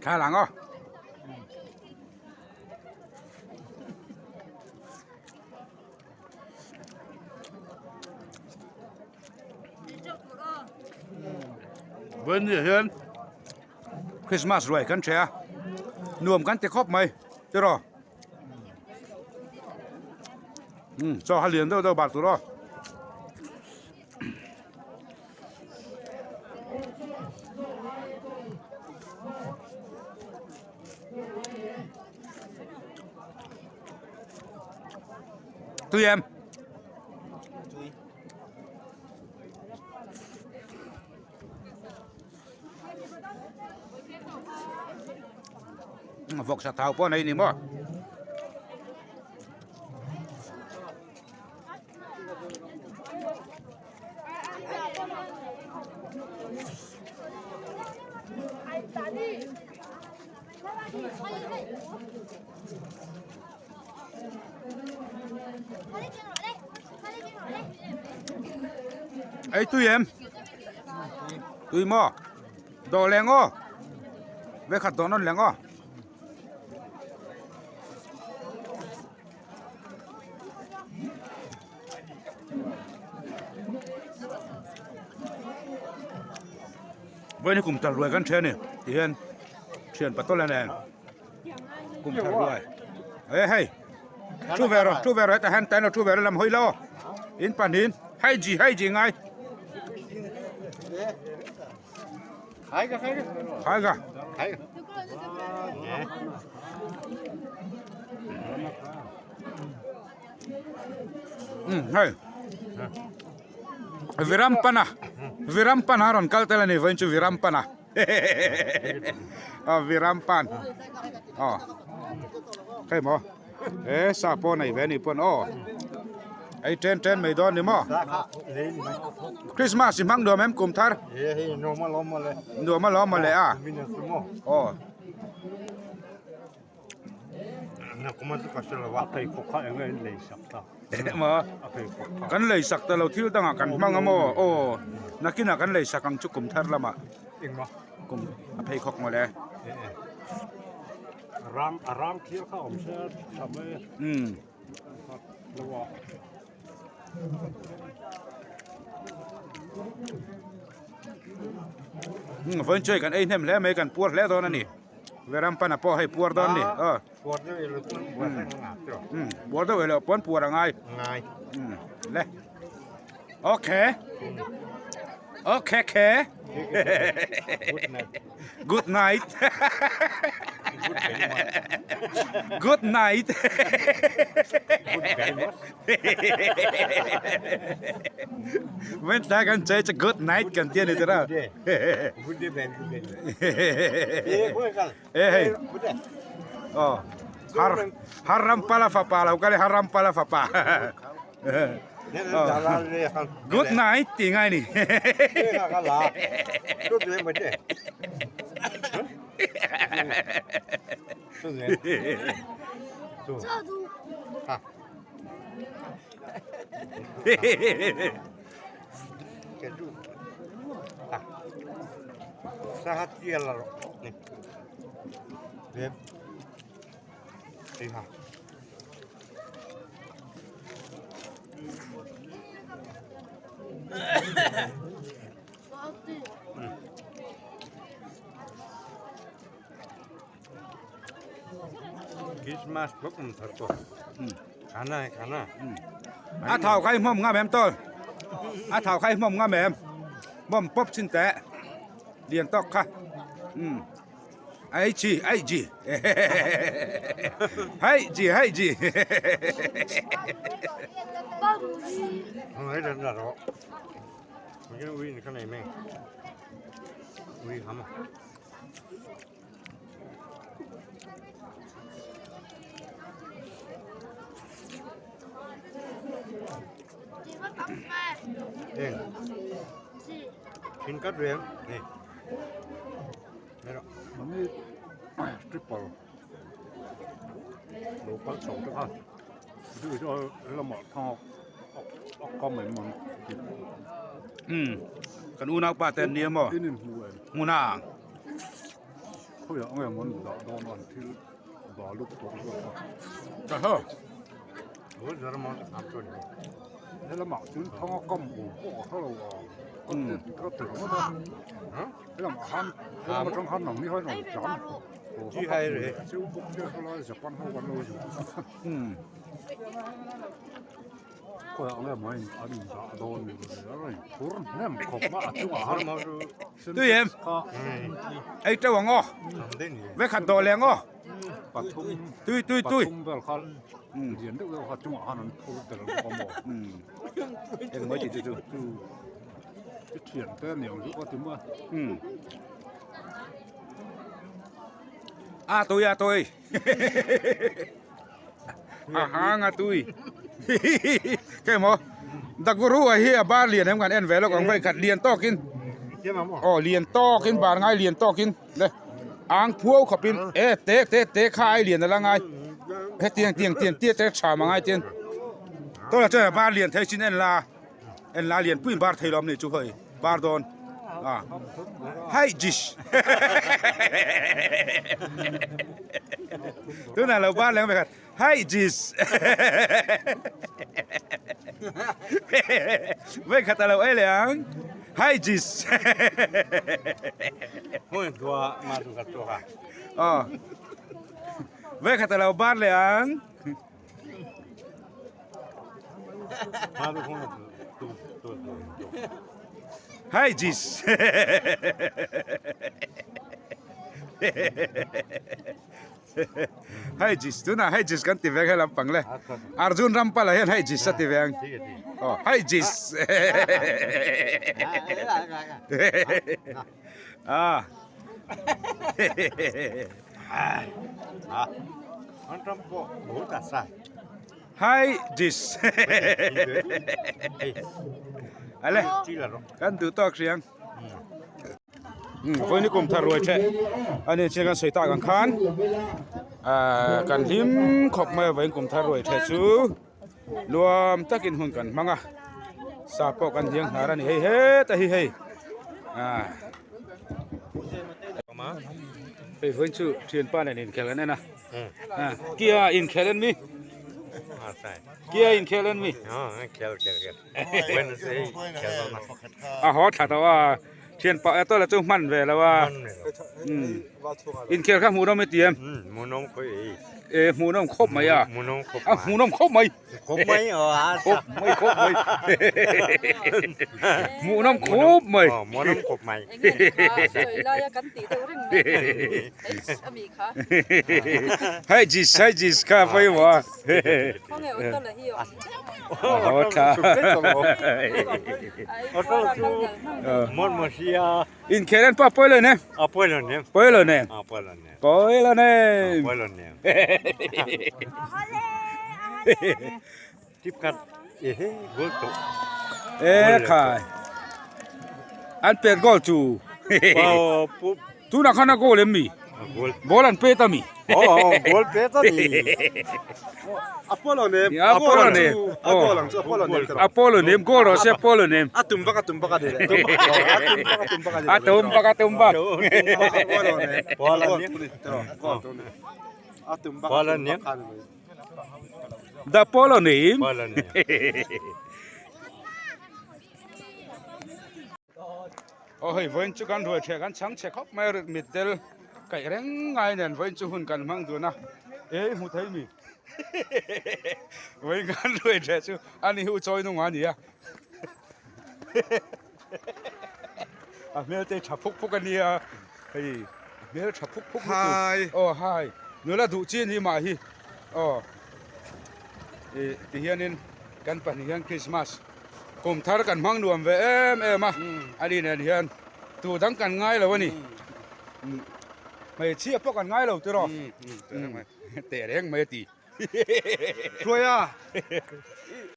Thla lang aw. Vawiin hian Christmas ruai kan ṭheh a, nuam kan ti khawp mai tiraw. Umm chaw kha lian deuh deuh bak tur aw. Tui em? Tui. Vawk sa thau pawh nei ni maw? Ei tui em? Tui maw? Dawh leng aw. Vekhat dawh nawn leng aw. Vawiin hi kum tar ruai kan then a ni tihian thian patawlh a nen kum thar ruai e hei thu ve rawh thu ve rawh hetah hian tain lo thu ve rawh lam hawi lo in pahnihin hei ji hei ji ngai Khai ka khai ka. Khai ka. Khai ka. Hei. Virampana. Virampana rawn kal tel a ni vawiin chu Virampana. Aw Virampan. Aw. Hei maw. He sa pawh nei ve a nih pawn aw. Ei chen chen mai dawn ni maw? Christmas i hmang nuam em kum thar? Nuam alawm mawle a. Aw. Emaw kan lei sak ta lo thil dangah kan hmang a maw? Aw nakinah kan lei sak ang chu kum thar lamah. Kum a pheikhawk mawle. A rang thil kha awm se tha mai. Umm. Vawiin chu hei kan ei hnem hle mai kan puar hle dawn a ni Verampana pawh hei puar dawn a ni aw puar deuh eilo pawn puar a ngai le okay okay okay Good night. Good night. When ta kan che che good night kan tia ni tira. Good day ben good day. Eh Eh hey. Oh. Har har ram pala fa pa lo kale har ram pala fa pa. Good night tih ngai ni. Christmas bawk awm thar tawh khana e khana a thau khai hmawm ngam em tawh a thau khai hmawm ngam em hmawm pawp chin teh lian tawk kha um Ai chi ai chi hai chi hai chi Không lấy được là rõ. Mình cái uy cái này mình. Uy hả mà. Đây. Xin cắt riêng. Này. Mami stripper lo kal chho te kha chu chu lamah thang a kam em ang umm. Kan unau pa te an nia maw? Hmun a ang. Khawiah nge maw an dah dawn a an thil balut tawh zawk a. Ka ho. Helamah chuan thanga kam awm pawh a hre lo a. Ka ti ka ti ringawt a. Helamah khan helam atang khan nangni ho in rawn tlan. Cheu bawk sia helai Japan ho kan lo zin a. Khawiah nge maw an in dah dawn ni a rawn phur hnem khawp a a chungah khan Tui em? Ei teuh ang aw. Vekhat dawh leh ang aw. Pathum Tui tui tui. Pathum vel kha lian deuh deuh kha chungah khan an phur tel bawk a maw. Eng mai ti chu chu. Chu i thian te a niang chu ka ti mai. A tui a tui. A hang a tui. Kei maw The Guru a hi a bar lian em kan en ve lawk ang vawikhat lian tawkin aw lian tawkin bar ngai lian tawkin le ang phuau khawpin e te te te kha ai lian ala ngai hetiang tiang tiang tia te tha ma ngai tin tawla chuan a bar lian thei chin en la en la lian pui bar thei lo awm ni chu hei bar dawn a hai jish tunah lo bar leng vekhat Hi Jis Vei khat a lo ei leh ang Hi Jis Hmun tua ma tu khat tua ka. Aw Vei khat a lo bar leh ang. Ma tu khung tu tu tu tu. Hi Jis Hei jis tunah hei jis kan ti veng he lampang le Arjun Rampal ah hian hei jis a ti veng aw hei jis a Hei jis ale kan duh tawk hriang. Vawiin kum thar ruai the ani chian kan sawi tak ang khan ahh kan hlim khawp mai a vawiin kum thar ruai the chu nuam takin hun kan hmang a sa pawh kan hliang hnar a ni hei heta hi hei ahh hei vawiin chu thianpa nen inkhelh an en a ahh kia inkhelh en mi kia inkhelh en mi. A haw thla tawh a thian pah e tawlh chu hman ve lo a inkhel kha hmuhnawm i ti em e hmuhnawm khawp mai a a hmuhnawm khawp mai khawp mai khawp mai hmuhnawm khawp mai hei jis hei jis kha pawimawh a. Inkhel an pa pawi lo nem pawi lo nem pawi lo nem pawi lo nem e khai an pet goal chu Tunah khan a goal em mi? Ball an pet a mi? Ball pet a ni. Apollo nem. Apollo nem. A goal ang chu Apollo nem. Apollo nem goal rawh se Apollo nem. A tum bak a tum bak a ni le. A tum bak a tum bak a ni. A tum bak a tum bak. Apollo nem. Apollo nem. A tum bak Apollo nem. The Apollo nem. Apollo nem. Aw hei vawiin chu kan ruai ṭheh kan chhang chhe khawp mai a mit tel kaih reng ngai nen vawiin chu hun kan hmang dun a e i hmu thei mi vawiin kan ruai ṭheh chu ani hi u chawi nung a ni a a hmel te tha phuk phuk a nia hei a hmel tha phuk phuk lutuk aw hai nula duh chi a ni mah hi aw ih tihianin kan pahnih hian Christmas. Kum thar kan hmang nuam ve em em a, ani nen hian tu dang kan ngai lo a ni. Hmeichhia pawh kan ngai lo tiraw? Teh reng mai a ti. Hruaia!